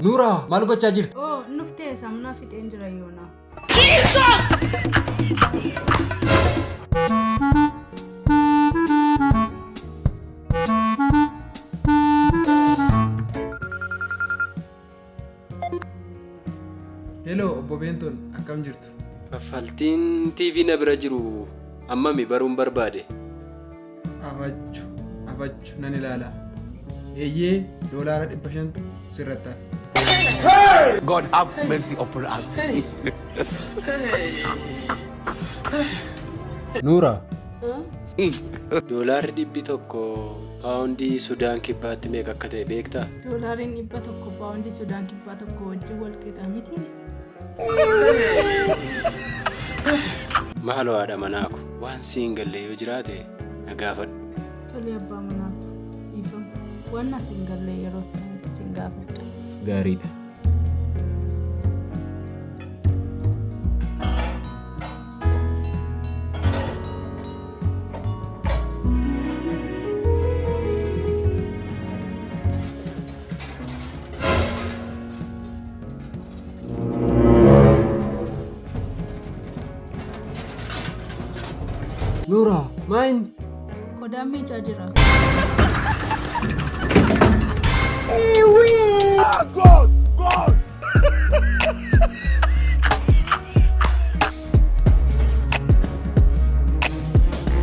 Nuuraa maal gochaa jirti? Oo nuftee saamunaa fixeen jira yoona. Heloo obbo Beentoon akkam jirtu? Kaffaltiin TV na bira jiru hammami baruun barbaade. Afachu afachu nan ilaala. Eeyyee $500tu sirratti hafe. God have mercy upon us. Nuuraa $100 paawundii Sudaan Kibbaatti meeqa akka ta'e beektaa? $100 paawundii Sudaan Kibbaa tokko wajjin wal qixa miti. Maaloo haadha manaa ko waan si hin galle yoo jiraate na gaafadhu. Tole abbaa manaa ko dhiifama waan naaf hin galle yeroo itti sin gaafadha. Gaariidha. Nuuraa maa inni? Qodaan miicaa jira.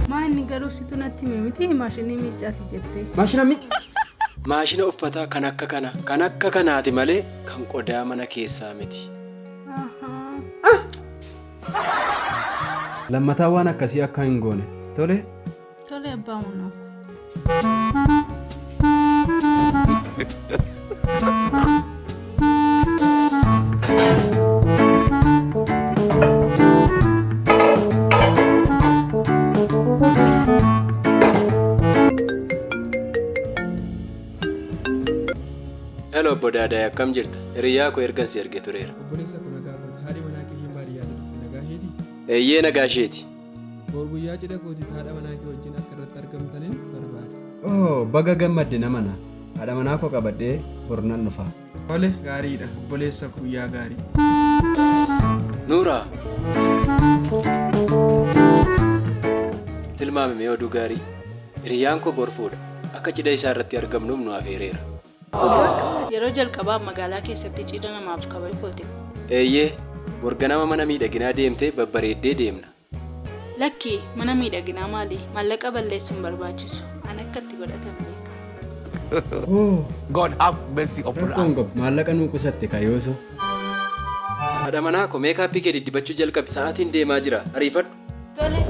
Maa inni garuu situ natti hime miti maashinii miiccaati jettee. Maashina mi? Maashina uffataa kan akka kana kan akka kanaati malee kan qodaa mana keessaa miti. Ahaa. Lammataa waan akkasii akka hin goone. Tole? Tole abbaa manaa ko. Hello obbo Daadaay akkam jirta? Hiriyaa koo ergan si erge tureera. Obboleessa koo nagaa kooti. Haadhi manaa kee isheen baadiyyaatti dhufte nagaa isheetii? Eeyyee nagaa isheeti. Boor guyyaa cidha kootiif haadha manaa kee wajjin akka irratti argamtanin barbaada. Oo baga gammadde namana. Haadha manaa koo qabadhee bor nan dhufa. Tole gaariidha obboleessa koo guyyaa gaarii. Nuuraa! Tilmaami mee oduu gaarii. Hiriyyaan koo bor fuudha. Akka cidha isaa irratti argamnuuf nu afeereera. Yeroo jalqabaaf magaalaa keessatti cidha namaaf kabajuu kooti. Eeyyee, bor ganama mana miidhaginaa deemtee babbareeddee deemna. Lakki, mana miidhaginaa maali? Maallaqa balleessuun hin barbaachisu. Ani akka itti godhatan beeka. Oo, God have mercy upon rakkoo hin us. qabu. Maallaqa nuu qusatte kaa yoosoo. Haadha manaa koo meekaappii kee diddibachuu jalqabi. Sa'aatiin deemaa jira. Ariifadhu. Tole.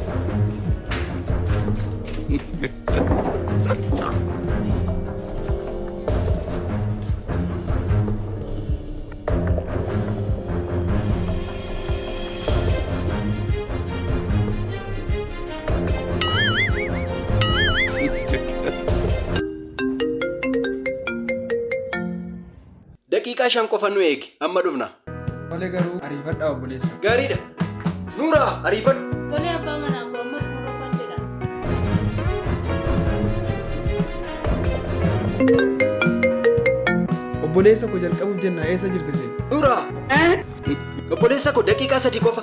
Daqiiqaa 5 qofa nu eegi amma dhufna. Tole garuu ariifadhaa obboleessa. Gaariidha. Nuuraa ariifadhu. Tole abbaa manaa koo amma xumuruufan jedha. Obboleessa koo jalqabuuf jenna eessa jirtu isin? Nuuraa! Obboleessa koo daqiiqaa 3 qofa.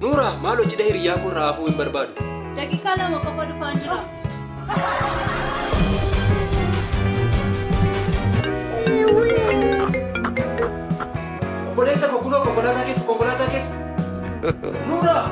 Nuuraa maaloo cidha hiriyyaa koo irraa hafuu hin barbaadu. Daqiiqaa 2 qofa dhufaan jira. Obboleessa koo kunoo konkolaataa keessa konkolaataa keessa. Nuuraa!